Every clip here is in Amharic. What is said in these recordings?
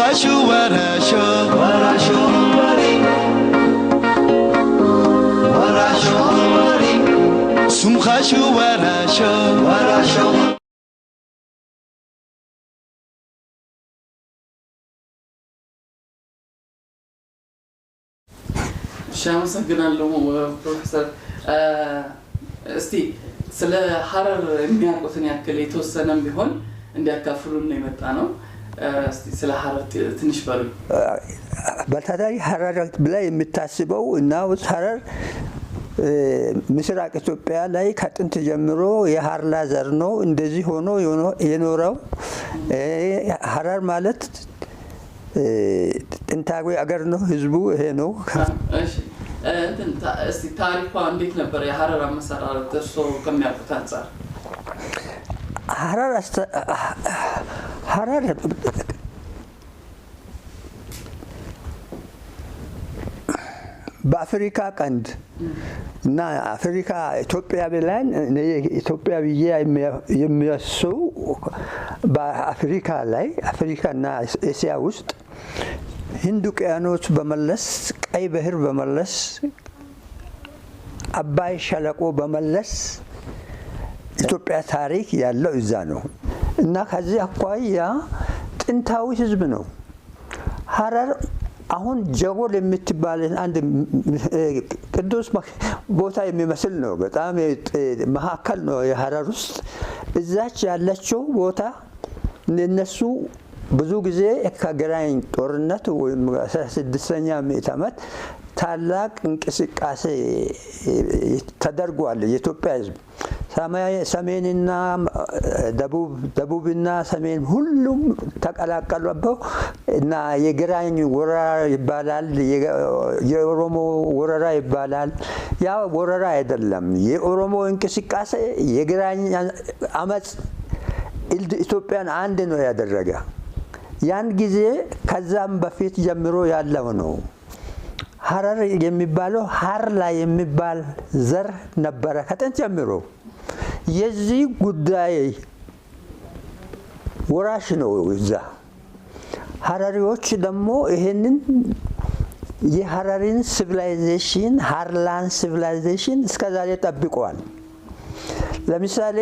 ወረሾ ወረሾ ወሪ ወረሾ ወሪ ሱምኻሹ ወረሾ ወረሾ። እሺ፣ አመሰግናለሁ ፕሮፌሰር። እስቲ ስለ ሀረር የሚያውቁትን ያክል የተወሰነም ቢሆን እንዲያካፍሉን ነው የመጣ ነው። እስቲ ስለ ሀረር ትንሽ በሉ። በተለይ ሀረር ብላ የምታስበው እና ሀረር ምስራቅ ኢትዮጵያ ላይ ከጥንት ጀምሮ የሀርላ ዘር ነው። እንደዚህ ሆኖ የኖረው ሀረር ማለት ጥንታዊ አገር ነው። ህዝቡ ይሄ ነው። እሺ፣ እንትን እስቲ ታሪኳ እንዴት ነበር? የሀረር አመሰራረት እርስዎ ከሚያውቁት አንጻር። ሀረር በአፍሪካ ቀንድ እና አፍሪካ ኢትዮጵያ ብለን እኔ ኢትዮጵያ ብዬ የሚያስበው በአፍሪካ ላይ አፍሪካ እና ኤስያ ውስጥ ህንድ ውቅያኖስ በመለስ፣ ቀይ ባህር በመለስ፣ አባይ ሸለቆ በመለስ ኢትዮጵያ ታሪክ ያለው እዛ ነው እና ከዚህ አኳያ ጥንታዊ ህዝብ ነው። ሀረር አሁን ጀጎል የምትባል አንድ ቅዱስ ቦታ የሚመስል ነው። በጣም መካከል ነው የሀረር ውስጥ እዛች ያለችው ቦታ። እነሱ ብዙ ጊዜ ከግራኝ ጦርነት ወይም 16ኛ ምዕተ ዓመት ታላቅ እንቅስቃሴ ተደርጓል። የኢትዮጵያ ህዝብ ሰሜንና ደቡብ፣ ደቡብና ሰሜን ሁሉም ተቀላቀሉበት እና የግራኝ ወረራ ይባላል፣ የኦሮሞ ወረራ ይባላል። ያ ወረራ አይደለም። የኦሮሞ እንቅስቃሴ የግራኝ አመፅ ኢትዮጵያን አንድ ነው ያደረገ። ያን ጊዜ ከዛም በፊት ጀምሮ ያለው ነው። ሀረር የሚባለው ሀርላ የሚባል ዘር ነበረ ከጥንት ጀምሮ። የዚህ ጉዳይ ወራሽ ነው እዛ። ሀረሪዎች ደግሞ ይሄንን የሀረሪን civilization፣ ሃርላን civilization እስከ ዛሬ ጠብቀዋል። ለምሳሌ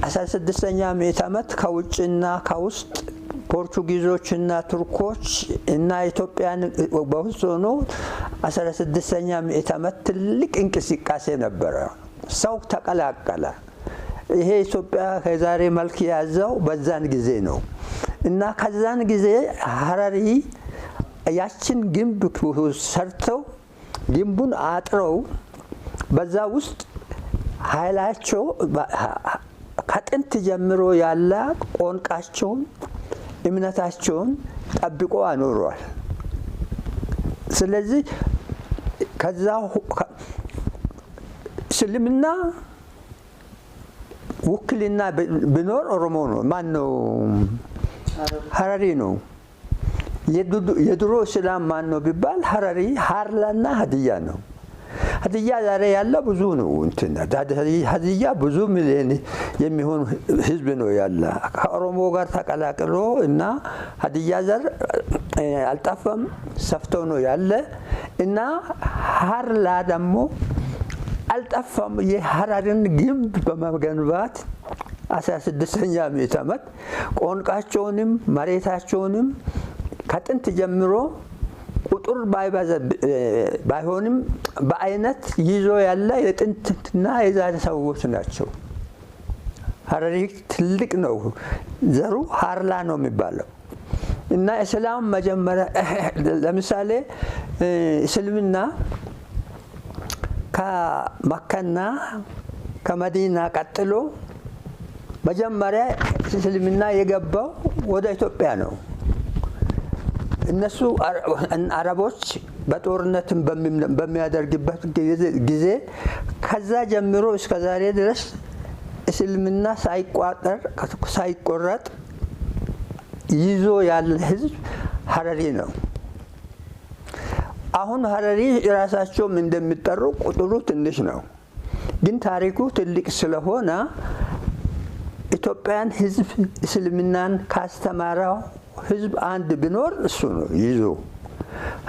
16ኛ ምዕተ ዓመት ከውጭና ከውስጥ ፖርቱጊዞችና ቱርኮች እና ኢትዮጵያን በውስጥ ሆኖ 16ኛ ምዕተ ዓመት ትልቅ እንቅስቃሴ ነበረ። ሰው ተቀላቀለ። ይሄ ኢትዮጵያ ከዛሬ መልክ የያዘው በዛን ጊዜ ነው እና ከዛን ጊዜ ሀረሪ ያችን ግንብ ሰርተው ግንቡን አጥረው በዛ ውስጥ ኃይላቸው ከጥንት ጀምሮ ያለ ቋንቋቸውን፣ እምነታቸውን ጠብቆ አኖረዋል። ስለዚህ ከዛ እስልምና ውክልና ቢኖር ኦሮሞ ነው። ማን ነው? ሀረሪ ነው። የድሮ እስላም ማን ነው ቢባል ሀረሪ፣ ሀርላና ሀዲያ ነው። ሀዲያ ዛሬ ያለ ብዙ ነው። እንትን ሀዲያ ብዙ ሚሊዮን የሚሆን ህዝብ ነው ያለ ከኦሮሞ ጋር ተቀላቅሎ እና ሀዲያ ዘር አልጠፋም፣ ሰፍቶ ነው ያለ እና ሀርላ ደግሞ አልጠፋም። የሀረርን ግንብ በመገንባት 16ኛ ምዕተ ዓመት ቋንቋቸውንም መሬታቸውንም ከጥንት ጀምሮ ቁጥር ባይሆንም በአይነት ይዞ ያለ የጥንትና የዛሬ ሰዎች ናቸው። ሀረሪ ትልቅ ነው። ዘሩ ሀርላ ነው የሚባለው እና እስላም መጀመሪያ ለምሳሌ እስልምና ከመካና ከመዲና ቀጥሎ መጀመሪያ እስልምና የገባው ወደ ኢትዮጵያ ነው። እነሱ አረቦች በጦርነትም በሚያደርግበት ጊዜ ከዛ ጀምሮ እስከ ዛሬ ድረስ እስልምና ሳይቆረጥ ይዞ ያለ ህዝብ ሀረሪ ነው። አሁን ሀረሪ ራሳቸውም እንደሚጠሩ ቁጥሩ ትንሽ ነው፣ ግን ታሪኩ ትልቅ ስለሆነ ኢትዮጵያን ህዝብ እስልምናን ካስተማረው ህዝብ አንድ ቢኖር እሱ ነው ይዞ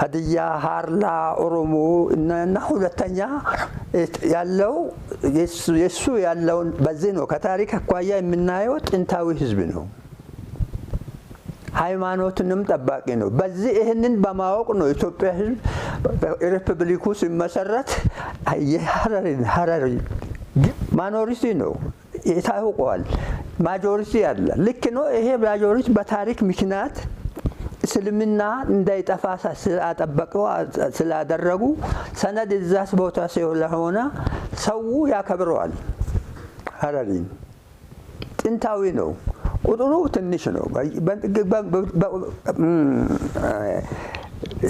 ሀዲያ፣ ሀርላ፣ ኦሮሞ እና ሁለተኛ ያለው የሱ ያለውን በዚህ ነው። ከታሪክ አኳያ የምናየው ጥንታዊ ህዝብ ነው። ሃይማኖትንም ጠባቂ ነው። በዚህ ይህንን በማወቅ ነው ኢትዮጵያ ህዝብ ሪፐብሊኩ ሲመሰረት የሀረሪ ሀረሪ minority ነው ታውቀዋል። Majority አለ። ልክ ነው። ይሄ majority በታሪክ ምክንያት እስልምና እንዳይጠፋ ስላጠበቀው ስላደረጉ ሰነድ እዛስ ቦታ ስለሆነ ሰው ያከብረዋል። ሀረሪን ጥንታዊ ነው። ቁጥሩ ትንሽ ነው።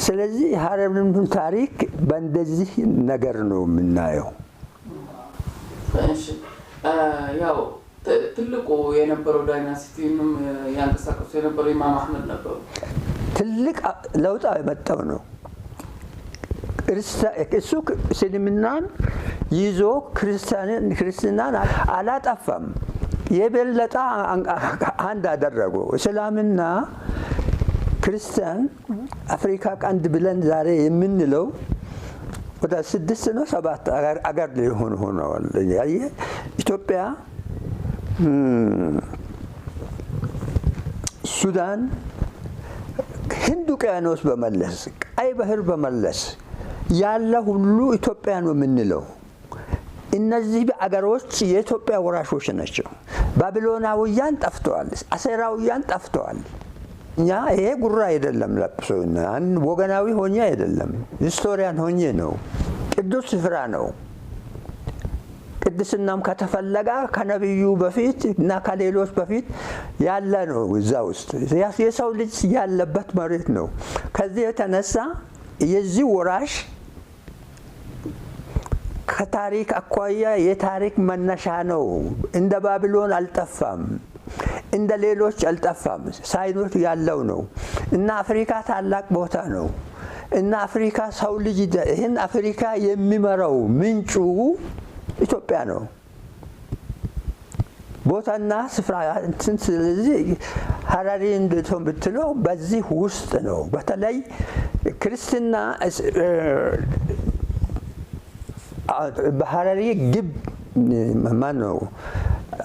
ስለዚህ ሀረርን ታሪክ በእንደዚህ ነገር ነው የምናየው። እሺ፣ ያው ትልቁ የነበረው dynasty ንም ያንቀሳቀሱ የነበረው ኢማም አህመድ ነበሩ። ትልቅ ለውጥ የመጣው ነው። እሱ እስልምናን ይዞ ክርስትናን አላጠፋም። የበለጠ አንድ አደረጉ። እስላምና ክርስቲያን አፍሪካ ቀንድ ብለን ዛሬ የምንለው ወደ 6 ነው 7 አገር ሊሆን ሆነዋል። ያየ ኢትዮጵያ፣ ሱዳን፣ ህንድ ውቅያኖስ በመለስ፣ ቀይ ባህር በመለስ ያለ ሁሉ ኢትዮጵያ ነው የምንለው። እነዚህ አገሮች የኢትዮጵያ ወራሾች ናቸው። ባቢሎናውያን ጠፍተዋል። አሴራውያን ጠፍተዋል። እኛ ይሄ ጉራ አይደለም፣ ለብሶ ወገናዊ ሆኜ አይደለም፣ historian ሆኜ ነው። ቅዱስ ስፍራ ነው። ቅድስናም ከተፈለገ ከነቢዩ በፊት እና ከሌሎች በፊት ያለ ነው። እዛ ውስጥ የሰው ልጅ ያለበት መሬት ነው። ከዚህ የተነሳ የዚህ ወራሽ ከታሪክ አኳያ የታሪክ መነሻ ነው። እንደ ባቢሎን አልጠፋም፣ እንደ ሌሎች አልጠፋም። ሳይኖት ያለው ነው እና አፍሪካ ታላቅ ቦታ ነው እና አፍሪካ ሰው ልጅ ይህን አፍሪካ የሚመራው ምንጩ ኢትዮጵያ ነው። ቦታና ስፍራ እንትን። ስለዚህ ሀረሪ እንድትሆን ብትለው በዚህ ውስጥ ነው። በተለይ ክርስትና በሀረሪ ግብ ማን ነው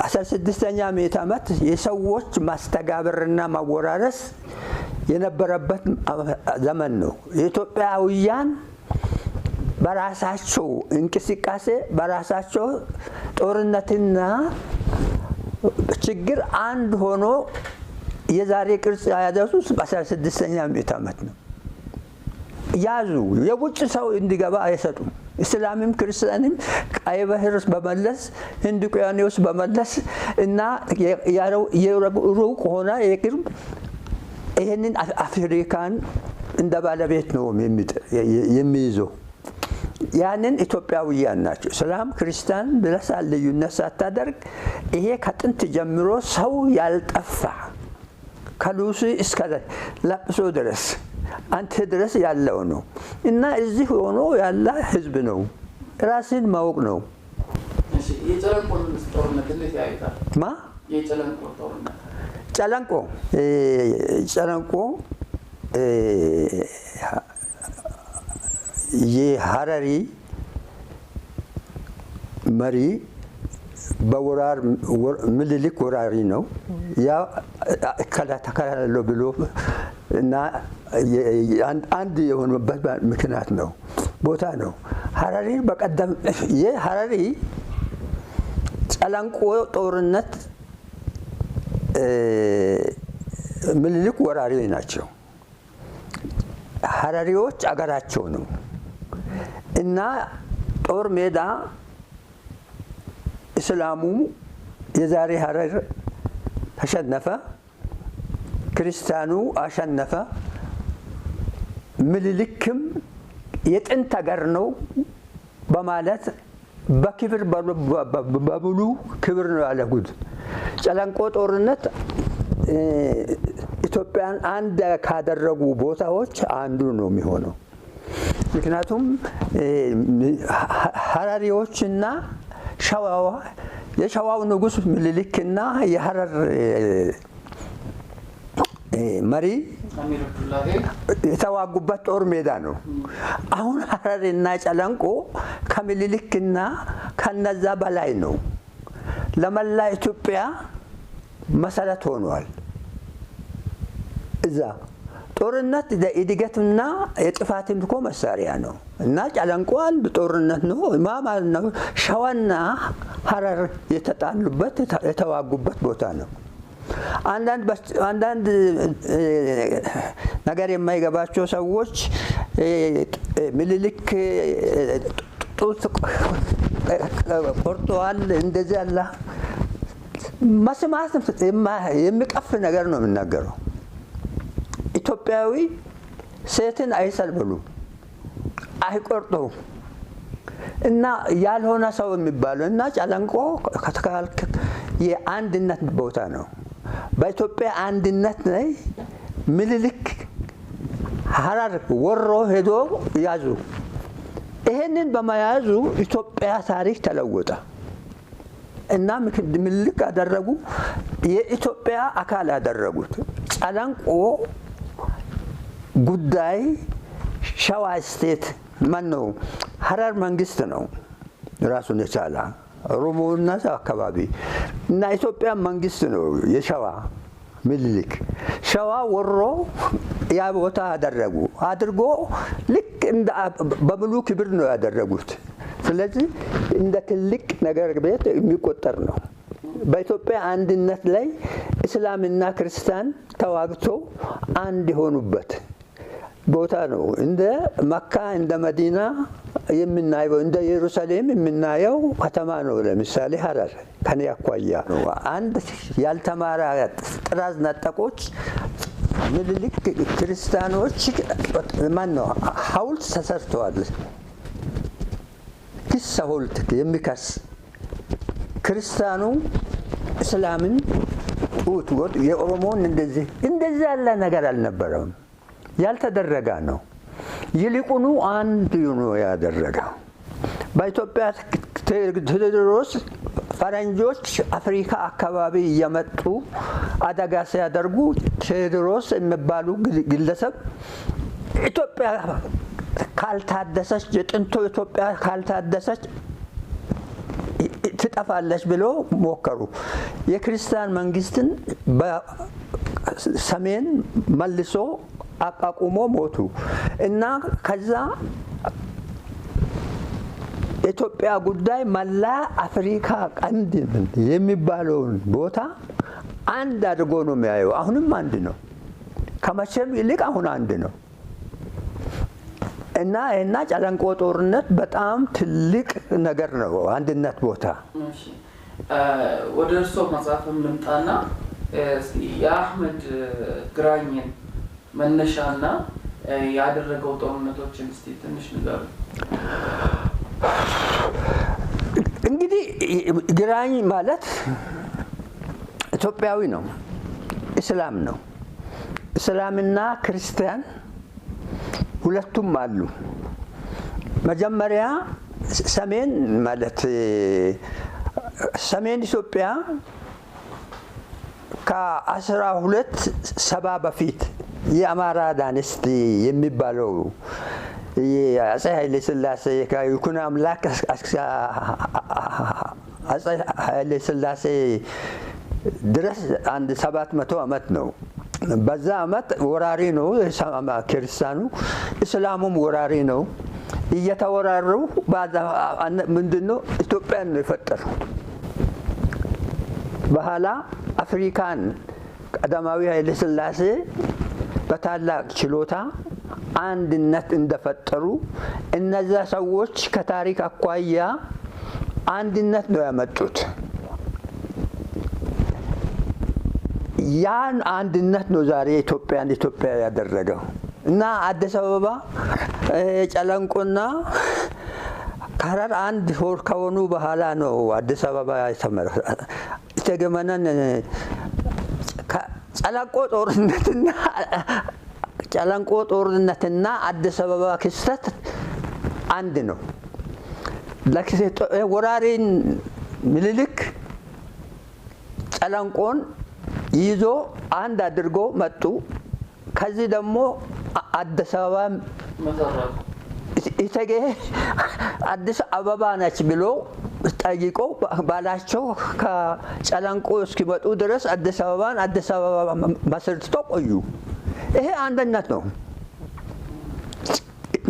16ኛ ምዕተ ዓመት የሰዎች ማስተጋበርና ማወራረስ የነበረበት ዘመን ነው። የኢትዮጵያውያን በራሳቸው እንቅስቃሴ በራሳቸው ጦርነትና ችግር አንድ ሆኖ የዛሬ ቅርጽ ያደረሱት በ16ኛ ምዕተ ዓመት ነው። ያዙ የውጭ ሰው እንዲገባ አይሰጡም። እስላምም ክርስቲያንም ቀይ ባህር በመለስ፣ ህንድ ውቅያኖስ በመለስ እና የሩቅ ሆነ የቅርብ ይህንን አፍሪካን እንደ ባለቤት ነው የሚይዘው። ያንን ኢትዮጵያውያን ናቸው። እስላም ክርስቲያን ብለህ ልዩነት ሳታደርግ ይሄ ከጥንት ጀምሮ ሰው ያልጠፋ ከሉሲ እስከ ላጲሶ ድረስ አንተ ድረስ ያለው ነው እና እዚህ ሆኖ ያለ ህዝብ ነው። ራስን ማወቅ ነው። እሺ፣ የጨለንቆን ጦርነት እንዴት ያዩታል? ማ የጨለንቆ ጦርነት። ጨለንቆ ጨለንቆ የሀረሪ መሪ በወራር ምኒልክ ወራሪ ነው። ያ ተከላከላለሁ ብሎ እና አንድ የሆኑበት ምክንያት ነው ቦታ ነው። ሀረሪ በቀደም የሀረሪ ጨለንቆ ጦርነት ምኒልክ ወራሪ ናቸው። ሀረሪዎች አገራቸው ነው እና ጦር ሜዳ እስላሙ የዛሬ ሀረር ተሸነፈ፣ ክርስቲያኑ አሸነፈ። ምኒልክም የጥንት ሀገር ነው በማለት በክብር በሙሉ ክብር ነው ያለጉት። ጨለንቆ ጦርነት ኢትዮጵያን አንድ ካደረጉ ቦታዎች አንዱ ነው የሚሆነው። ምክንያቱም ሀረሪዎችና ሸዋዋ የሸዋው ንጉስ ምኒልክና የሀረር መሪ አሚር አብዱላሂ የተዋጉበት ጦር ሜዳ ነው። አሁን ሀረርና ጨለንቆ ከምኒልክና ከነዛ በላይ ነው። ለመላ ኢትዮጵያ መሰረት ሆኗል። እዛ ጦርነት የእድገትና የጥፋትም እኮ መሳሪያ ነው እና ጨለንቆ አንድ ጦርነት ነው። ማለት ነው ሸዋና ሀረር የተጣሉበት የተዋጉበት ቦታ ነው። አንዳንድ ነገር የማይገባቸው ሰዎች ምኒልክ ጡት ቆርጠዋል እንደዚህ ያለ መስማት የሚቀፍ ነገር ነው የሚናገረው። ኢትዮጵያዊ ሴትን አይሰልብሉም፣ አይቆርጠውም እና ያልሆነ ሰው የሚባለው እና ጨለንቆ የአንድነት ቦታ ነው። በኢትዮጵያ አንድነት ላይ ምኒልክ ሀረር ወሮ ሄዶ ያዙ። ይሄንን በመያዙ ኢትዮጵያ ታሪክ ተለወጠ እና ምኒልክ አደረጉ፣ የኢትዮጵያ አካል አደረጉት። ጨለንቆ ጉዳይ ሸዋ state ማን ነው? ሀረር መንግስት ነው ራሱን የቻለ ኦሮሞና አካባቢ እና ኢትዮጵያ መንግስት ነው የሸዋ ምኒልክ ሸዋ ወሮ ያ ቦታ አደረጉ አድርጎ ልክ እንደ በሙሉ ክብር ነው ያደረጉት። ስለዚህ እንደ ትልቅ ነገር ቤት የሚቆጠር ነው። በኢትዮጵያ አንድነት ላይ እስላምና ክርስቲያን ተዋግቶ አንድ የሆኑበት ቦታ ነው። እንደ መካ እንደ መዲና የምናየው እንደ ኢየሩሳሌም የምናየው ከተማ ነው። ለምሳሌ ሀረር ከኔ አኳያ ነው። አንድ ያልተማረ ጥራዝ ነጠቆች ምኒልክ ክርስቲያኖች ማን ነው ሐውልት ተሰርተዋል። ክስ ሐውልት የሚከስ ክርስቲያኑ እስላምን ጡት ወጥ የኦሮሞን እንደዚህ እንደዚህ ያለ ነገር አልነበረም። ያልተደረገ ነው። ይልቁኑ አንድ ነው ያደረገው። በኢትዮጵያ ቴዎድሮስ ፈረንጆች አፍሪካ አካባቢ እየመጡ አደጋ ሲያደርጉ ቴዎድሮስ የሚባሉ ግለሰብ ኢትዮጵያ ካልታደሰች የጥንቶ ኢትዮጵያ ካልታደሰች ትጠፋለች ብሎ ሞከሩ። የክርስቲያን መንግስትን በሰሜን መልሶ አቋቁሞ ሞቱ እና ከዛ የኢትዮጵያ ጉዳይ መላ አፍሪካ ቀንድ የሚባለውን ቦታ አንድ አድርጎ ነው የሚያየው። አሁንም አንድ ነው። ከመቼም ይልቅ አሁን አንድ ነው እና እና ጨለንቆ ጦርነት በጣም ትልቅ ነገር ነው። አንድነት ቦታ። እሺ፣ ወደ እርስዎ መጽሐፍም ልምጣና እስቲ የአህመድ ግራኝን መነሻና ያደረገው ጦርነቶችን እስቲ ትንሽ ንገሩ። እንግዲህ ግራኝ ማለት ኢትዮጵያዊ ነው፣ እስላም ነው። እስላምና ክርስቲያን ሁለቱም አሉ። መጀመሪያ ሰሜን ማለት ሰሜን ኢትዮጵያ ከ1270 በፊት የአማራ dynasty የሚባለው የአፄ ኃይለ ሥላሴ ከይኩኖ አምላክ አፄ ኃይለ ሥላሴ ድረስ አንድ 700 ዓመት ነው። በዛ ዓመት ወራሪ ነው ክርስቲያኑ፣ እስላሙም ወራሪ ነው። እየተወራሩ ምንድን ነው ኢትዮጵያን ነው የፈጠሩ። በኋላ አፍሪካን ቀዳማዊ ኃይለ ሥላሴ በታላቅ ችሎታ አንድነት እንደፈጠሩ እነዛ ሰዎች ከታሪክ አኳያ አንድነት ነው ያመጡት። ያን አንድነት ነው ዛሬ ኢትዮጵያን ኢትዮጵያ ያደረገው እና አዲስ አበባ ጨለንቆና ሀረር አንድ ሆር ከሆኑ በኋላ ነው አዲስ አበባ የተገመነን ጨለንቆ ጦርነትና ጨለንቆ ጦርነትና አዲስ አበባ ክስተት አንድ ነው። ወራሪን ምኒልክ ጨለንቆን ይዞ አንድ አድርጎ መጡ። ከዚህ ደግሞ አዲስ አበባ እቴጌ አዲስ አበባ ነች ብሎ ጠይቆ ባላቸው ከጨለንቆ እስኪመጡ ድረስ አዲስ አበባን አዲስ አበባ መስርቶ ቆዩ። ይሄ አንድነት ነው።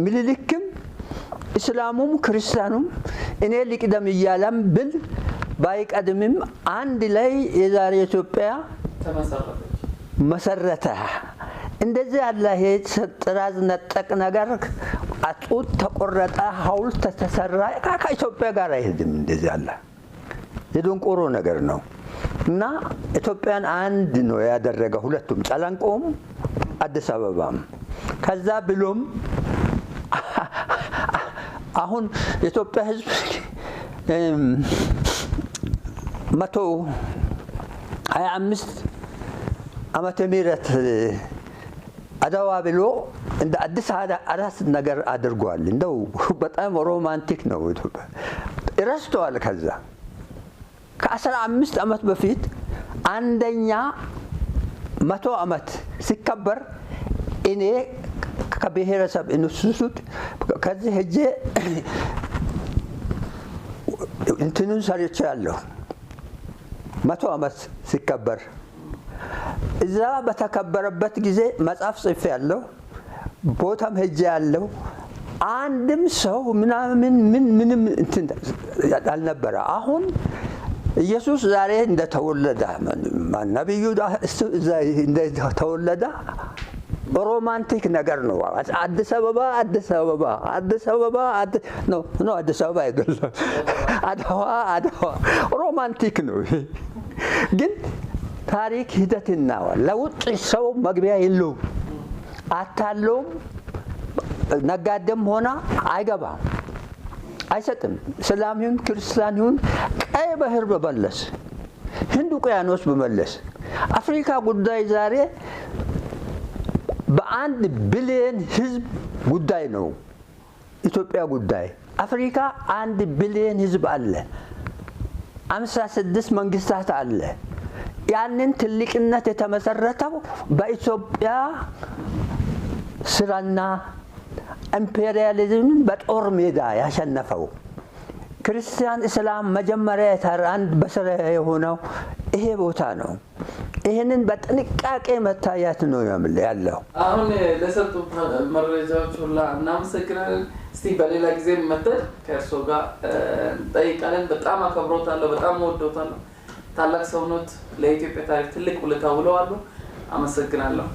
ምኒልክም እስላሙም ክርስቲያኑም እኔ ልቅደም እያለም ብል ባይቀድምም አንድ ላይ የዛሬ ኢትዮጵያ መሰረተ። እንደዚህ ያለ ይሄ ጥራዝ ነጠቅ ነገር ጡት ተቆረጠ፣ ሐውልት ተሰራ ከኢትዮጵያ ጋር አይሄድም። እንደዚህ ያለ የደንቆሮ ነገር ነው እና ኢትዮጵያን አንድ ነው ያደረገ ሁለቱም፣ ጨለንቆም አዲስ አበባም። ከዛ ብሎም አሁን የኢትዮጵያ ሕዝብ 125 ዓመተ ምህረት አድዋ ብሎ እንደ አዲስ አራት ነገር አድርጓል። እንደው በጣም romantic ነው። ኢትዮጵያ ረስተዋል። ከዛ ከ15 ዓመት በፊት አንደኛ 100 ዓመት ሲከበር እኔ ከብሔረሰብ ኢንስቲትዩት ከዚህ ሄጄ እንትኑን ሰርቻለሁ። 100 ዓመት ሲከበር እዛ በተከበረበት ጊዜ መጽሐፍ ጽፌያለሁ። ቦታም ሄጄ ያለው አንድም ሰው ምናምን ምን ምንም እንትን አልነበረ። አሁን ኢየሱስ ዛሬ እንደተወለደ ነብዩ እንደተወለደ romantic ነገር ነው። አዲስ አበባ አዲስ አበባ አዲስ አበባ no no አዲስ አበባ አይደለም፣ አድዋ አድዋ romantic ነው። ግን ታሪክ ሂደትና ለውጭ ሰው መግቢያ የለውም። አታለውም ነጋዴም ሆነ አይገባም፣ አይሰጥም። እስላም ይሁን ክርስቲያን ይሁን ቀይ ባህር በመለስ ህንድ ውቅያኖስ በመለስ አፍሪካ ጉዳይ ዛሬ በ1 ቢሊዮን ህዝብ ጉዳይ ነው። ኢትዮጵያ ጉዳይ አፍሪካ 1 ቢሊዮን ህዝብ አለ። 56 መንግስታት አለ። ያንን ትልቅነት የተመሰረተው በኢትዮጵያ ስራና ኢምፔሪያሊዝምን በጦር ሜዳ ያሸነፈው ክርስቲያን እስላም መጀመሪያ አንድ በስራ የሆነው ይሄ ቦታ ነው። ይህንን በጥንቃቄ መታየት ነው ያለው። አሁን ለሰጡ መረጃዎች ሁላ እናመሰግናለን። እስቲ በሌላ ጊዜ መተን ከእርስዎ ጋር እንጠይቃለን። በጣም አከብሮታለሁ፣ በጣም እወዶታለሁ። ታላቅ ሰውኖት፣ ለኢትዮጵያ ታሪክ ትልቅ ውለታ ውለዋል። አመሰግናለሁ።